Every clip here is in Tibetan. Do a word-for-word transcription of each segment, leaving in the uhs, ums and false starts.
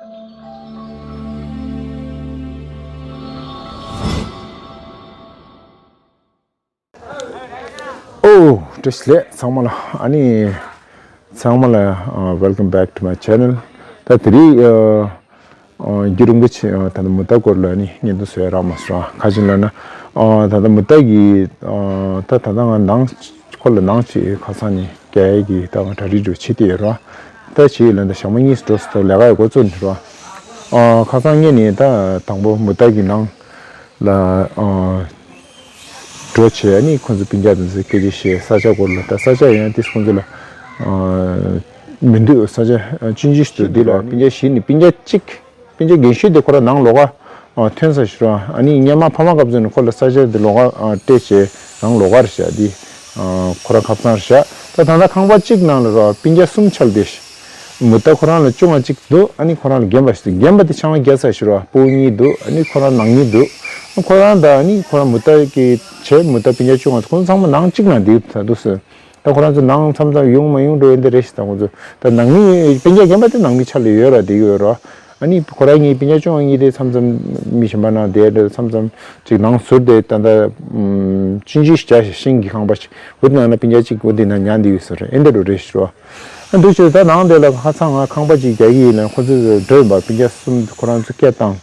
ཨོ། བཀྲ་ཤིས་བདེ་ལེགས་ཚང་མ་ལ། ཨ་ནི་ཚང་མ་ལ། ཨ། Welcome back to my channel. ད་དེ་རིང་། ཨ། ཨ། རྒྱུན་རིང་པོ་ཆེ། ཨ། ད་ལྟ་མུ་ཏིག་སྐོར་ལ་ནི་བརྙན་ཐུང་བཟོ་ཡ་རག་མ་སོང་། ག་ཅི་ལབ་ན། ཨ། ད་ལྟ་མུ་ཏིག་གི། ཨ། ད་ད་ལྟ་ང་ནང་ཁོ་ལ་ནང་ཆེ་ཁ་སང་ནས་རྒྱག་ཡ་གི་ད་ང་གྲ་སྒྲིག་འགྲོ་བྱེད་དེ་ཡོད་ར། ད་བྱེད་ཡོད་ལ་ད་ཞག་མ་གཉིས་འགྲོ་སོང་། ལས་ཀ་ཡང་འགོ་བཙུགས་ནས་ར། ཨ། ཁ་སང་ངས་ནི་ད་དང་པོ་མུ་ཏིག་གི་ནང་ལ། ཨ། འགྲོ་བྱས། ཨ་ནི་ཁོང་ཚོ་སྤུན་ཀྱག་དེ་ཚོ་སྐད་ཆ་བཤད། ས་ཆ་སྐོར་ལ། ད་ས་ཆ་ཡང་ཏིས་ཁོང་ཚོ་ལ། ཨ། མི་འདུག་ས་ཆ་ཆུང་ཆུང་ཞིག་འདུག་འདི་ལ་སྤུན་ཀྱག་བཞི་ནི། སྤུན་ཀྱག་གཅིག་སྤུན་ཀྱག་རྒན་ཤོས་དེ་ཁོ་རང་ནང་ལོགས་ཀ། ཨ། ཐོན་ས་ཞིག་ར། ཨ་ནི་སྔོན་མ་ཕ་མ་སྐབས་སུ་ནས་ཁོ་ལ་ས་ཆ་དེ་ལོགས་ཀ། ཨ། སྤྲད་བྱས་ནང་ལོགས་ཀ་རེད་བཞག་འདི། ཨ། ཁོ་རང་ཁ་སང་རེད་བཞག་ད་ད་ལྟ་ཁང་པ་གཅིག་ནང་ལ་ར་སྤུན་ཀྱག་གསུམ་ཆགས་བསྡད་ཤག་མུ་ཏིག་ཁོ་རང་ལ་བཅོ་ལྔ་གཅིག་འདུག་ཨ་ནི་ཁོ་རང་ལ་རྒན་པ་ཞིག་འདུག་རྒན་པ་དེ་ཆང་རག་རྒྱག་ས་ཞིག་ར། སྤུ་གུ་གཉིས་འདུག་ཨ་ནི་ཁོ་རང་ནང་མི་འདུག་ཁོ་རང་དང་ཨ་ནི་ཁོ་རང་མུ་ཏིག་གི་བྱས་མུ་ཏིག་སྤུན་ཀྱག་བཅོ་ལྔ་ཁོང་ཚང་མ་ནང་གཅིག་ནང་བསྡད་ད་འདུག་ཟེར། ད་ཁོ་རང་ཚོ་ནང་མཚམས་མཚམས་ཡོང་མ་ཡོང་འགྲོ་ཡོང་དེ་རེད་ཤག་ད་ཁོ་ཚོ་ད་ནང་མི་སྤུན་ཀྱག་རྒན་པ་དེ་ནང་མི་ཆ་ལ་ཡོད་ར། བསྡད་ཡོད་ར། ཨ་ནི་ཁོ་རང་གཉིས་སྤུན་ཀྱག་བཅོ་ལྔ་གཉིས་དེ་མཚམས་མཚམས་མི་གཞན་པ་ནང་བསྡད་རེད། མཚམས་མཚམས་ཅིག་ནང་ཟུར་དེ་ད་ལྟ་ཨམ་ཆུང་ཆུང་ཞིག་བྱས་ཤིང་གི་ཁང་པ་ཞིག་འོ་དེ་ནང་ན་སྤུན་ཀྱག་གཅིག་འོ་དེ་ན་ཉལ་བསྡད་ཡོད་ས་རེད། ཨེ་འདྲ་འགྲོ་རེད་ཤག་ར། ཨ་འདུག་བྱས་ད་ནང་དེ་ལ་ཁ་སང་ང་ཁང་པ་ཅིག་རྒྱག་གི་ཡིན་ལབ་ཁོ་ཚོ་འགྲོ་ཡིན་པ། སྤུན་ཀྱག་གསུམ་ཁོ་རང་ཚོ་སྐད་བཏང་།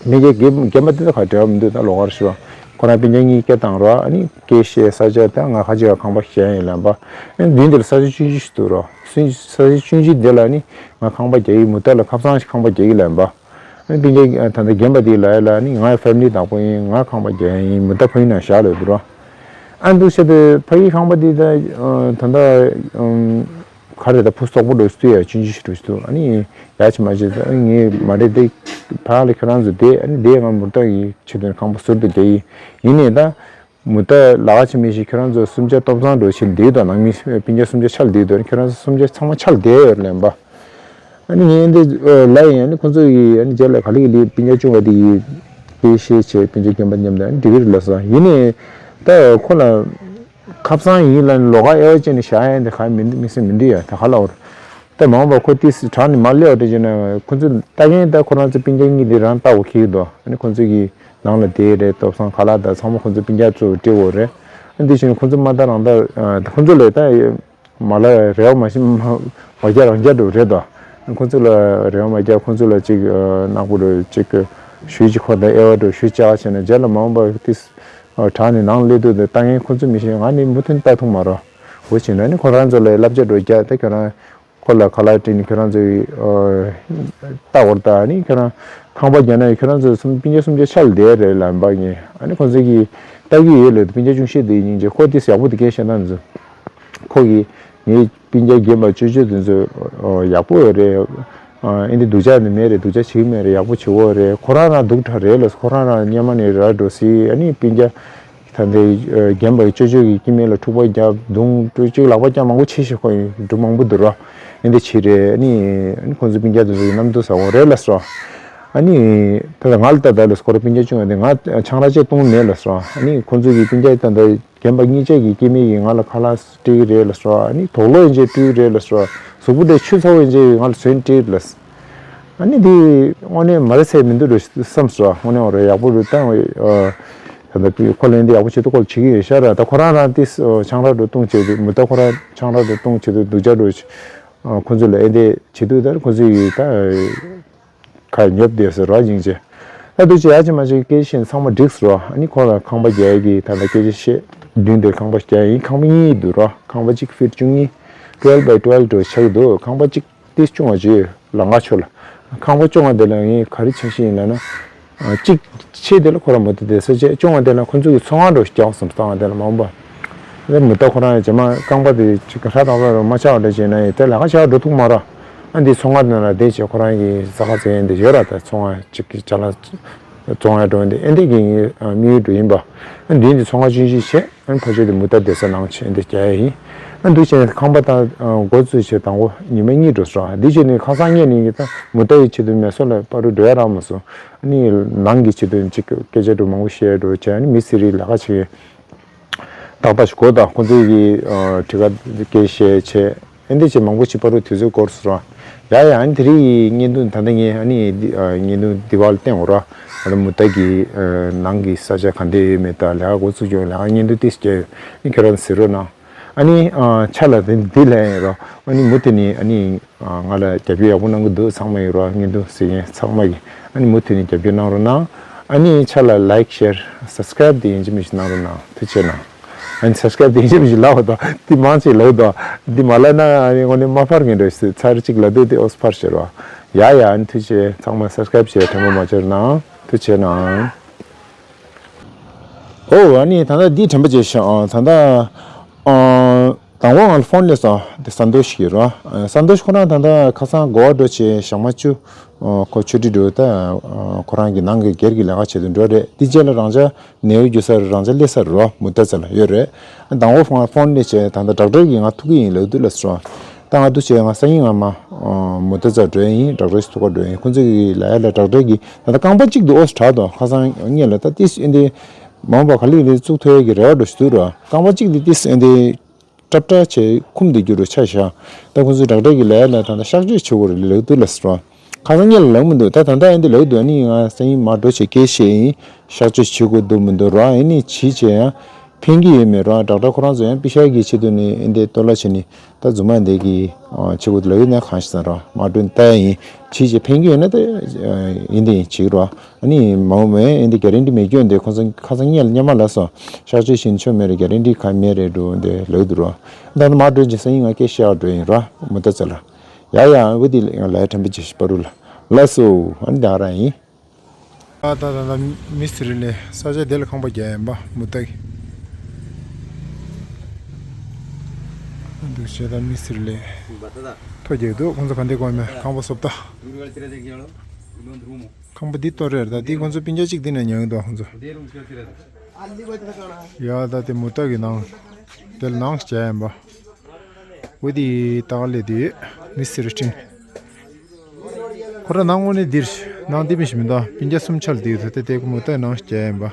སྤུན་ཀྱག་རྒན་རྒན་པ་དེ་ཚོ་ག་འབྲེལ་བ་མི་འདུག་ད་ལོགས་ཀར་ཤོག་ཁོ་རང་སྤུན་ཀྱག་གཉིས་སྐད་བཏང་རོགས། ཨ་ནི་སྐད་བཤད། ས་ཆ་ད་ང་ཁ་ཅིག་ཁང་པ་གཞན་ཡིན་ལབ་པ། ཨ་ནི་མདུན་དེ་ལ་ས་ཆ་ཆུང་ཆུང་ཞིག་འདུག་རོགས། ས་ཆ་ཆུང་ཆུང་དེ་ལ་ནི་ང་ཁང་པ་རྒྱག་གི། མུ་ཏིག་ལ་ཁ་སང་ཞིག་ཁང་པ་རྒྱག་གི་ལབ་པ། ཨ་ནི་སྤུན་ཀྱག་ད་ལྟ་རྒན་པ་དེ་ལ་ཡ་ལ་ནི་ང་ཕེ་མི་ལི་བདག་པོ་ཡིན། ང་ཁང་པ་རྒྱག་ཡ་ཡིན། མུ་ཏིག་ཕ་གི་ནང་བཞག་ལབ་འདུག་རོགས། ཨ་འདུག་བྱས་ཏེ་ཕ་གི་ཁང་པ་འདི་ད་ད་ལྟ་ག་རེ་ད་ཕུ་སོག་པོ་འགྲོ་སུ་ཡ་ཆུང་ཆུང་ཞིག་འགྲོ་སུ་འདུག་ཨ་ནི་ཡ་ཆེ་མ་ཆེ་ད་ངས་མ་རེད་དེ་ཕ་ལ་ཁྱོད་རང་ཚོ་དེ། ཨ་ནི་དེ་ང་མུ་ཏིག་གི་ཆེད་དུ་ཁང་པ་ཟུར་དུ་བསྡད་ཡིན། ཡིན་ནའི་ད་མུ་ཏིག་ལ་ཁ་ཆེ་མི་ཞིག་ཁྱོད་རང་ཚོ་སུམ་ཆ་སྟོབས་ཚང་འགྲོ་ཆེད་འདི་དང་ནང་མི་སྤུན་ཀྱག་སུམ་ཆ་ཆ་ལ་བསྡད་འདུག་ཁྱོད་རང་ཚོ་སུམ་ཆ་ཚང་མ་ཆ་ལ་བསྡད་ཡོད་ལབ་པ། ཨ་ནི་ངས་འདི་ལ་ཡིན། ཨ་ནི་ཁོང་ཚོ་ཡིས་ཨ་ནི་རྗེས་ལ་ག་ལེ་ག་ལེ་སྤུན་ཀྱག་ཆུང་བ་དེ་ཡིས་དེ་བཤད་བྱས་སྤུན་ཀྱག་རྒན་པ་མཉམ་དུ་ཨ་ནི་འགྲིག་གི་རེད་ལབ་སོང་། ཡིན་ནའི་ད་ཁོ་ལ་ཁ་སང་ཡིན་ལ་ལོགས་ཀ་དབྱེ་བ་བྱས་ནས་བཞག་ཡ་འདི་ག་མི་འདུག་མི་སྲིད་མི་འདུག་ཡ། ད་ག་ལ་འོར་ད་མ་འོངས་པ་ཁོ་ཏིས་དྲང་ནས་མ་སླེབས་པ་འདྲ་བྱས་ན་ཁོ་ཚོ་ལྟ་མཁན་ད་ཁོ་རང་ཚོ་སྤུན་ཀྱག་གཉིས་དེ་རང་ལྟ་དགོས་ཀྱི་འདུག་ཨ་ནི་ཁོ་ཚོ་གི་ནང་ལ་དེ་རེད། སྟོབས་བཟང་ཁ་ལག་ད་ཚང་མ་ཁོ་ཚོ་སྤུན་ཀྱག་ཚོ་སྤྲད་དགོས་རེད། ཨ་འདི་བྱས་ན་ཁོ་ཚོ་མ་ལྟ་རང་ལྟ་ཁོ་ཚོ་ལ་ད་མ་ལ་རེ་བ་མ་ཞིག་མ་མ་རྒྱག་རང་རྒྱག་འགྲོ་རེད་དོ། ཁོ་ཚོ་ལ་རེ་བ་མ་རྒྱག་ཁོ་ཚོ་ལ་ཅིག་ནག་པོ་རུ་ཅིག་ཞུས་ཅིག་ཁོ་ད་དབྱེ་བ་འགྲོ་ཞུས་བཅག་བྱས་ན་རྗེས་ལ་མ་འོངས་པ་ཏིས་དྲང་ནས་ནང་སླེབས་དུས་ད་ལྟ་ངས་ཁོ་ཚོ་མི་ཤེས། ང་ནི་མུ་མཐུད་ལྟ་ཐུབ་མ་རོགས། འོ་བྱས་ན་ནི་ཁོ་རང་ཚོ་ལ་བསླབ་བྱ་འགྲོ་རྒྱག་ད་ཁྱོད་རང་ཁོ་ལ་ཁ་ལག་སྤྲད་ནས་ཁྱོད་རང་ཚོས་ལྟ་བར་ད་ནི་ཁྱོད་རང་ཁང་པ་རྒྱག་ན་ཁྱོད་རང་ཚོ་སུམ་སྤུན་ཀྱག་སུམ་ཆ་ཆ་ལ་བསྡད་རེད་ལབ་པ་ཡིན། ཨ་ནི་ཁོ་ཚོ་གིས་ལྟ་གི་ཡོད་ལབ་སྤུན་ཀྱག་ཆུང་ཤོས་དེ་ཡིན་ཅེ་ཁོ་དེ་ཡག་པོ་དེ་སྐད་བཤད་ན་ཚོ་ཁོ་གིས་ངའི་སྤུན་ཀྱག་རྒན་པ་ཅོ་ཅོ་དེ་ཚོ་ཡག་པོ་ཡོད་རེད། ཨ་འདི་སྡུག་ཅག་ནི་མེད་རེད། སྡུག་ཅག་བྱེད་ཀྱི་མེད་རེད། ཡག་པོ་བྱེད་འོ་རེད། ཁོ་རང་རང་སྡུག་དྲག་རེད་ལ། ཁོ་རང་རང་སྔོན་མ་ནས་ར་འགྲོ་སྲིད། ཨ་ནི་སྤུན་ཀྱག་ད་ལྟའི་རྒན་པ་ཅོ་ཅོ་གི་སྐྱེ་དམན་ལ་འཁྲུག་པ་རྒྱབ་རྡུང་ཅོ་ཅོ་ལག་པ་རྒྱབ་མང་པོ་བྱེད་ཤེས་ཁོ་ཡིན་འགྲོ་མང་པོ་འདུག་ར། ཨེ་འདི་བྱེད་རེད། ཨ་ནི་ཨ་ནི་ཁོང་ཚོ་སྤུན་ཀྱག་དེ་ཚོ་ཡིན་ནམ་དུ་ཟ་འོ་རེད་ལ་སོ། ཨ་ནི་ད་ལྟ་ང་ལ་ལྟ་ད་ལ་སྐོར་སྤུན་ཀྱག་ཆུང་བ་དེ་ང་ཆང་རག་ཅེས་གཏོང་མེད་ལ་སོ། ཨ་ནི་ཁོང་ཚོ་གི་སྤུན་ཀྱག་ད་ལྟ་རྒན་པ་གཉིས་ཆ་གི་སྐྱེ་དམན་གྱིས་ང་ལ་ཁ་ལག་སྤྲད་ཀྱི་རེད་ལ་སོ། ཨ་ནི་དུག་ལོག་ཡིན་ཅེས་སྤྲུལ་རེད་ལ་སོ། གཟུགས་པོ་དེ་ཆུ་ཚ་བོ་ཡིན་ཅེས་ང་ལ་ཟོན་སྤྲད་ལ། ཨ་ནི་འདི་དངོས་གནས་མ་རེད་ཟེར་མི་འདུག་རེད་བསམ་སོང་། དངོས་གནས་འོ་རེད་ཡག་པོ་རེད་བཏང་བས། ད་ལྟ་ཁོ་ལ་འདི་ཡག་པོ་བྱེད་དུ་ཁོ་ལ་བྱེད་ཀྱི་ཡོད་ཤག་ར། ད་ཁོ་རང་རང་ཏིས་ཆང་རག་འགྲོ་བཏུང་བྱེད་དུ་མི་ད་ཁོ་རང་ཆང་རག་འགྲོ་བཏུང་བྱེད་དུ་སྡུག་ཅག་འགྲོ་ཁོ་ཚོ་ལ་ཨེ་འདི་བྱེད་དུ་ད་ཁོ་ཚོ་ཡི་ད་ཁ་ཉོབ་བསྡད་ཟེར་ར་སྙིང་རྗེ། ད་འདུག་ཅེ་ཡ་ཅེ་མ་ཅེ་སྐད་ཆ་བཤད་ཚང་མ་འགྲིག་ཟེར་ར། ཨ་ནི་ཁོ་ལ་ཁང་པ་རྒྱག་གི་ད་ལྟ་སྐད་ཆ་བཤད་མདུན་དེར་ཁང་པ་རྒྱག་ཡིན། ཁང་པ་གཉིས་འདུག་ར། ཁང་པ་གཅིག་ཕིཊ་བཅུ་གཉིས་twelve by twelve འགྲོ་ཆགས་འདུག་ཁང་པ་གཅིག་ཏིས་ཆུང་བ་ཅིག་ལམ་ཁ་ཕྱོགས་ལ། ཁང་པ་ཆུང་བ་དེ་ལ་ངས་ག་རེ་ཆ་ཤས་ཡིན་ལབ་ན། གཅིག་ཆེ་དེ་ལ་ཁོ་རང་མོ་ཏི་དེ་ས་བཅད་ཆུང་བ་དེ་ལ་ཁོ་ཚོ་གི་ཚོང་ཁང་འགྲོ་རྒྱག་བསམ་བཏང་བ་དེ་ལ་མ་འོངས་པ། དེ་མི་ལྟ་ཁོ་རང་ཡང་རྗེས་མ་རྐང་པ་དེ་ཅིག་ཧྲ་ཐག་ཐག་མ་ཆགས་པ་འདྲ་བྱས་ན་ཡང་དེ་ལམ་ཁ་ཕྱོགས་འགྲོ་ཐུབ་མ་ར། ཨ་འདི་ཚོང་ཁང་དེ་ལ་བསྡད་བྱས་ཁོ་རང་གི་ས་ཁ་ཟེར་ཡན་དེ་ཡོད་ར། ད་ཚོང་ཁང་གཅིག་གི་ཅ་ལག་བཙོང་ཡ་འགྲོ་ཡན་དེ་ཨེ་འདི་གི་ངའི་དམིགས་ཡུལ་འགྲོ་ཡིན་པ། ཨ་འདི་འདི་ཚོང་ཁང་ཆུང་ཆུང་བྱས། ཨ་ནི་ཕ་ཆོས་དེ་མུ་ཏ་བསྡད་ས་ནང་ཆེན་དེ་རྒྱ་ཡིན། ཨ་འདུག་བྱས་ནས་ཁང་པ་དང་འགོ་བཙུགས་བྱས་དང་པོ་ཉི་མ་གཉིས་འགྲོ་སོང་། འདི་བྱས་ནས་ཁ་སང་ཉིན་ནས་ད་མུ་ཏ་ཡི་ཆེད་དུ་མེ་སོ་ལ་པ་རུ་འགྲོ་ཡ་རག་མ་སོང་། ཨ་ནི་ནང་གི་ཆེད་དུ་ཅིག་སྐད་ཆ་འགྲོ་མང་པོ་བཤད་འགྲོ་བྱས། ཨ་ནི་མི་སི་རི་ལས་ཀ་བྱེད་རྟག་པར་ཞིག་གོ་དང་ཁོང་ཚོའི་གི་ཁྲི་ཀ་སྐད་བཤད་བྱས། ཨ་འདི་བྱས་མང་པོ་ཅིག་པ་རུ་དུས་ཚོད་འགོར་སོང་། ཡ་ཡ། ཨ་ནི་དེ་རིང་གི་བརྙན་ཐུང་ད་ལྟ་ངས་ཨ་ནི་འདི་ཨ་བརྙན་ཐུང་འདི་བར་བསྟན་འོ་ར། ཨ་ནི་མུ་ཏ་གི་ཨ་ནང་གི་ས་ཆ་ག་འདྲ་ཡོད་མེད་དང་ལས་ཀ་འགོ་ཚུགས་ཀྱི་ཡོད་ལས་ཀ་བརྙན་ཐུང་ཏིས་བསྐྱལ་ཡོད། ཨ་ནི་ཁྱེད་རང་གཟིགས་རོགས་གནང་། ཨ་ནི་ཨ་ཆ་ལ་དེ་འདི་ལས་ཡིན་རོ། ཨ་ནི་མུ་མཐུད་ནས་ཨ་ནི་ཨ་ང་ལ་རྒྱབ་སྐྱོར་ཡག་པོ་གནང་གི་འདུག་ཚང་མ་ཡིན་རོ། བརྙན་ཐུང་གཟིགས་མཁན་ཚང་མ་གི་ཨ་ནི་མུ་མཐུད་ནས་རྒྱབ་སྐྱོར་གནང་རོགས་གནང་། ཨ་ནི་ཆ་ལ་ལའིཀ་ཤེར་སབ་སི་ཀ་རའིབ་དེ་ཡིན་གཅིག་མིན་གཅིག་གནང་རོགས་གནང་། ཐུགས་རྗེ་ཆེ་གནང་། ཨ་ནི་སབ་སི་ཀ་རའིབ་དེ་ཡིན་གཅིག་མིན་གཅིག་ལབ་པ་དང་འདི་མང་ཆེ་ལབ་དང་འདི་མ་ལབ་ན་ཨ་ནི་དངོས་གནས་མ་ཕར་ངན་འགྲོ་ཞིག་ཚར་གཅིག་ལབ་དུས་དེ་ཨོ་ཕར་བྱེད་རོགས། ཡ་ཡ། ཨ་ནི་ཐུགས་རྗེ་ཆེ། ཚང་མ་སབ་སི་ཀ་རའིབ་བྱས་དྲན་པ་མ་བརྗེད་རོགས་གནང་། ཐུགས་རྗེ་ཆེ་གནང་། ཨོ་ཨ་ནི་ད་ལྟ་འདི་དྲན་པ་བརྗེད་ཤག་ཨ་ད་ལྟ་ཨ་དང་པོ་ང་ལ་ཕོན་སླེབས་སོང་། དེ་ས་འདོ་ཞིག་ཡོད་རོ། ཨ་ས་འདོ་ཞིག་ཁོ་རང་ད་ལྟ་ཁ་སང་གོ་བ་འགྲོ་བྱས་ཞག་མ་བཅུ་ཨ་ཁོ་ཆོས་ཁྲི་འགྲོ་ད་ཨ་ཁོ་རང་གི་ནང་གི་སྒེར་གྱི་ལས་ཀ་བྱེད་དུ་འགྲོ་རེད། དེ་རྗེས་ལ་རང་ཅག་ནེའུ་རྒྱུ་སར་རང་ཅག་སླེབས་ས་རོ། མུ་ཏ་ཚ་ལ་ཡོད་རེད། ཨ་དང་པོ་ང་ཕོན་སླེབས་བྱས་ད་ལྟ་ཌོག་ཊར་གྱིས་ང་ཐུག་གི་ཡིན་ལབ་དུས་ལ་སོང་། ད་ང་འདུག་བྱས་ང་སང་ཉིན་ང་མ་ཨ་མུ་ཏ་ཚ་འགྲོ་ཡ་ཡིན། ཌོག་ཊར་ཞིག་ཐུག་ག་འགྲོ་ཡ་ཡིན། ཁོང་ཚོ་གི་ལ་ཡ་ལ་ཌོག་ཊར་གྱིས་ད་ལྟ་རྐང་པ་གཅིག་ཏུ་ཨོ་སི་དྲག་དང་ཁ་སང་ངས་ལ་ད་ཏིས་ཨེ་འདི་མ་འོངས་པ་ག་ལེ་ག་ལེ་བཙུགས་ཐུབ་ཡ་གི་རེ་བ་འགྲོ་ཞིག་འདུག་ར། རྐང་པ་གཅིག་འདི་ཏིས་ཨེ་འདི་སྲབ་སྲབ་བྱས་ཁུམ་དུ་གྱུར་རུ་ཆ་བཞག་ད་ཁོང་ཚོའི་ཌོག་ཊར་གྱི་ལ་ཡ་ལ་ད་ལྟ་གཤག་བཅོས་བྱེད་དགོས་རེད་ལབ་འདུག་ལ་སོང་། ཁ་སང་ངས་ལ་ལབ་མི་འདུག་ད་ད་ལྟ་ཨེ་འདི་ལབ་འདུག་ཨ་ནི་ང་སང་ཉིན་མ་འགྲོ་བྱས་སྐད་བཤད་ཡིན། གཤག་བཅོས་བྱེད་དགོས་འདུག་མི་འདུག་ར། ཨེ་ནི་བྱིས་བྱས་ཡང་ཕན་གྱི་ཡོད་མེད་ར། ཌོག་ཊར་ཁོ་རང་ཚོ་ཡང་པི་ཤ་གི་ཆེད་དུ་ནི་ཨེ་འདི་ཏོ་ལ་བྱས་ནི་ད་རྫུན་མ་འདི་གི་ཆེད་དུ་ལབ་ཡོད་ན་གང་ཞིག་ཟེར་ར། མ་འགྲོ་ནི་ལྟ་ཡ་ཡིན། བྱིས་བྱས་ཕན་གྱི་ཡོད་ན་ད་ཨེ་འདི་ཡིན་བྱེད་ར། ཨ་ནི་མ་འོངས་པའི་ཨེ་འདི་གྷ་རན་ཊི་མེད་རྒྱུ་འདི་ཁོ་ཚོ་ཁ་སང་ངས་ལ་སྔོན་མ་ལ་སོང་། གཤག་བཅོས་བྱེད་ཆོག་མེད་རེད། གྷ་རན་ཊི་ག་མེད་རེད་འགྲོ་འདི་ལབ་འདུག་ར། ད་ནི་མ་འགྲོ་རྗེས་སང་ཉིན་ང་སྐད་བཤད་འགྲོ་ཡིན་ར། མུ་ཏ་ཚ་ལ། ཡ་ཡ། འོ་འདི་ལ་ཡང་ལ་ཡ་དྲན་པ་བརྗེད་ཤག་པ་རུ་ལ། ལགས་སོ། ཨ་ནི་ད་རང་ཡིན། ཨ་ད་ད་ད་མི་སི་རི་ལས་ས་ཆ་དེ་ལ་ཁང་པ་རྒྱག་ཡིན་པ་མུ་ཏ་གི། འདུག་བྱས་ད་མི་སི་རི་ལས་ཐོ་རྒྱག་འདུག་ཁོང་ཚོ་ག་འདི་གོ་མེད་ཁང་པ་བཟོ་ལྟ། ཁང་པ་འདི་གཏོར་རེད། ད་འདི་ཁོང་ཚོ་སྤུན་ཀྱག་གཅིག་འདི་ནས་ཉོས་འདུག་ཁོང་ཚོ། ཡ་ད་དེ་མུ་ཏ་གི་ནང་། དེ་ལ་ནང་བྱས་ཡིན་པ། འོ་དེ་ད་ག་ལས་དེ་མི་སི་རི་ཊིང་། ཁོ་ར་ནང་དངོས་གནས་འདིར་ནང་འདི་མི་ཞིག་མི་འདུག་སྤུན་ཀྱག་གསུམ་ཆ་ལ་དེ་ད་དེ་དེ་ཁོ་མུ་ཏ་ནང་བྱས་ཡིན་པ།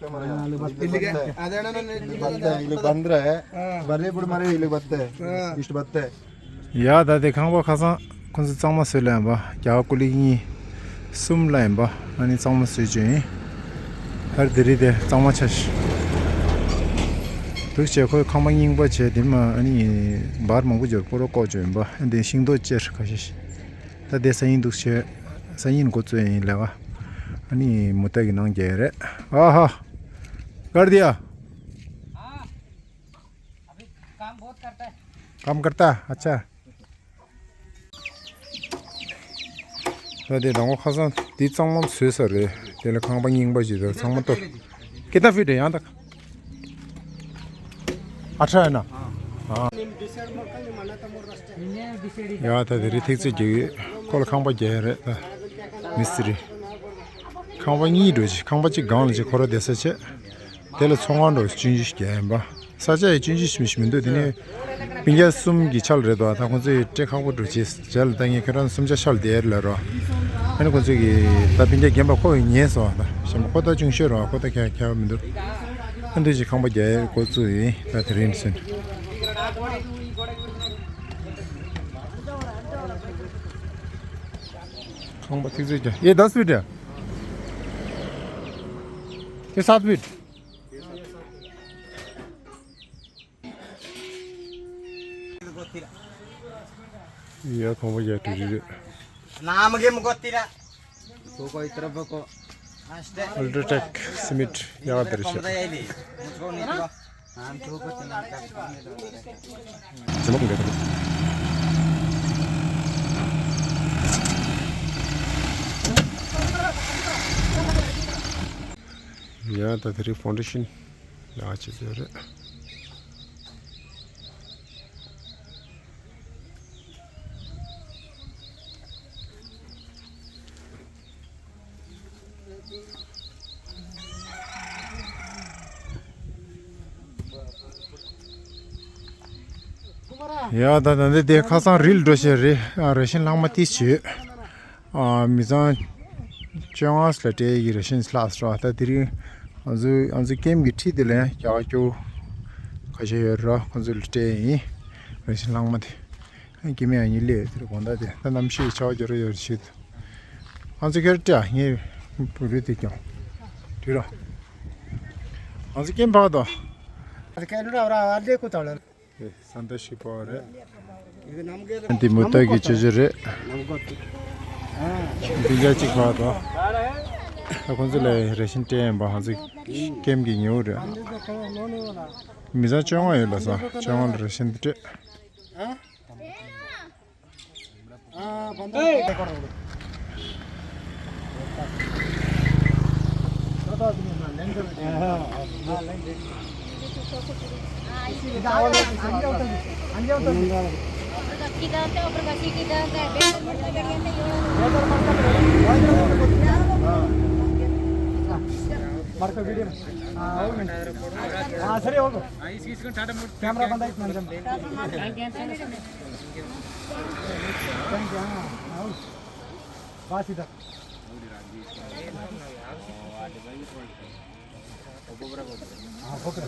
हाँ, लोग बंद है। अरे ना, ना, ना, लोग बंद है, ये लोग बंद रहा है। हाँ। बड़े बूढ़े मारे ये लोग बंद है। हाँ। इष्ट बंद है। ཡ་ད་དེ་ཁང་པ་ཁ་སང་ཁོང་ཚོ་གཙང་མ་བཟོས་ལ་ཡིན་པ། རྒྱ་གར་ཀུ་ལི་གཉིས་གསུམ་ལ་ཡིན་པ། ཨ་ནི་གཙང་མ་བཟོས་བྱས་ཡིན། ཧར་དེ་རིང་དེ་གཙང་མ་ཆ་ཞིག་འདུག་བྱས་ཁོས་ཁང་པ་རྙིང་པ་བྱས་དེ་མ་ཨ་ནི་འབར་མང་པོ་འབྱོར་པོ་རོ་བཀོག་བྱས་ཡིན་པ། ཨ་དེ་ཤིང་ཏོག་ཅེར་ཁ་ཤས་ཤིག་ད་དེ་སང་ཉིན་འདུག་བྱས། སང་ཉིན་འགོ་བཙུགས་ཡིན་ལས་ཀ། ཨ་ནི་མུ་ཏ་གི་ནང་རྒྱག་ཡ་རེད། ཨ་ཧ། कर दिया। हाँ, अभी काम बहुत करता है। काम करता है? अच्छा। ད་དེ་དང་པོ་ཁ་སང་འདི་གཙང་མ་བཟོས་ས་རེད། དེ་ལ་ཁང་པ་རྙིང་པ་ཞིག་དང་ཚང་མ་གཏོར། कितना फीट है यहाँ तक? अठारह है ना? हाँ। ཡ་ད་དེ་རིང་ཐིག་ཚད་རྒྱག་ཡོད། ཁོ་ལ་ཁང་པ་རྒྱག་ཡ་རེད་ད། མི་སི་རི། ཁང་པ་གཉིས་འགྲོ་ཅིག་ཁང་པ་གཅིག་སྒང་ལ་ཅིག་ཁོ་ར་བསྡད་ས་བྱས། དེ་ལ་ཚོང་ཁང་འགྲོ་ཆུང་ཆུང་ཞིག་རྒྱག་ཡིན་པ། ས་ཆ་ཡི་ཆུང་ཆུང་ཞིག་མི་ཞིག་མི་འདུག་དེ་ནས་སྤུན་ཀྱག་གསུམ་གྱི་ཆ་ལ་རེད་དོ། ད་ཁོང་ཚོ་ཡི་སྤྲད་ཁག་པོ་འགྲོ་ཆེ་བྱས་ལ་ད་ངས་ཁྱེད་རང་གསུམ་ཆ་ཆ་ལ་བསྡད་ལ་རོ། ཨ་ནི་ཁོང་ཚོ་གི་ད་སྤུན་ཀྱག་རྒན་པ་ཁོ་ཡི་ཉན་སོང་ད་གཞན་པ་ཁོ་ད་ཆུང་ཤོས་རོ། ཁོ་ད་ཁྱད་ཁྱད་པར་མི་འདུག་ཨ་འདུག་ཅིག་ཁང་པ་རྒྱག་ཡའི་འགོ་བཙུགས་ཡིན་ད་དེ་རིང་ཚུན། ཁང་པ་ཐིག་ཚད་རྒྱག་ཡེ་दस फीट है। ये सात फीट। ཡ་ཁང་པ་རྒྱག་གྲུ་རི་རེད། नाम के मुगोतीरा। तो कोई तरफ को। अल्ट्राटेक सीमेंट ཡག་དེར་བྱས། ཡ་ད་དེ་རིང་ཕའུན་ཌེ་ཤན་ཡག་བྱེད་ཀྱི་ཡོད་རེད། ཡ་ད་ད་འདི་དེ་ཁ་སང་རི་ལ་འགྲོ་བྱས་རེད། ཨ་རེ་ཤན་ལྷག་མ་ཏིས་བྱོས། ཨ་མི་ཚང་། བཅོ་ལྔ་ལ་སྤྲད་ཡི་རེ་ཤན་ལྷག་སོང་། ད་དེ་རིང་ང་ཚོ་ང་ཚོ་ཀེམ་གྱི་འཁྲིས་དེ་ལ་ཡང་རྒྱ་གར་སྐྱོ་བོ་ཁ་ཤས་ཡོད་ར། ཁོང་ཚོ་ལ་སྤྲད་ཡིན། རེ་ཤན་ལྷག་མ་དེ། ཨ་ཀེམ་ཡང་གཉིས་སླེབས་དེ་རེད། དགོང་དག་དེ་ད་གནམ་གཤིས་ཆར་པ་རྒྱག་རེ་ཡོད་རེད་ཤི། ང་ཚོ་ཁྱེར་སྤྲད་ངས་བུ་རུ་དེ་ཀྱང་དུས་ར། ང་ཚོ་ཀེམ་ཕར་དང་། ཀེམ་ར་ར་ཨ་ལེ་ཀུ་ཏ་ལ། ཨེ་ས་མཐའ་ཞིག་པ་རེད། འདི་མུ་ཏོག་གི་ཅོ་ཅོ་རེད། འདི་འཇའ་གཅིག་པ་དང་། ད་ཁོང་ཚོ་ལ་རེ་ཤན་སྤྲད་ཡིན་པ། ང་ཚོ་ཀེམ་གྱི་ཉེ་བོ་རེད། མི་ཚང་བཅོ་ལྔ་ཡོད་ལ་ས། བཅོ་ལྔ་ལ་རེ་ཤན་འདི་སྤྲད། కెమెరా బంద్ అయితే మంచిగా. Thank you. हाँ, आओ। बस इधर। हाँ, पकड़।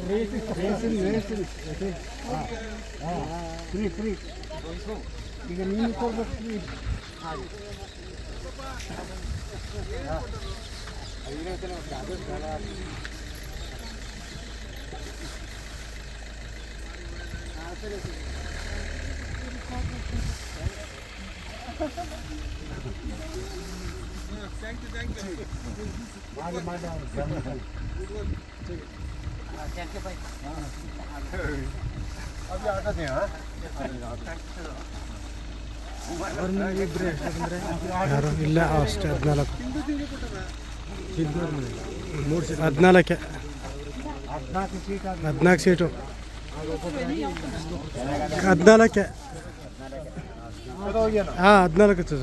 Racing, racing, racing. हाँ, हाँ, फ्री, फ्री। ठीक है, नींद को बस फ्री। अभी आता थे, हाँ? यार, इल्ला आवाज अदना लग। अदना लग क्या? अदना की सीट हो। अदना लग क्या? हाँ, अदना लग तो।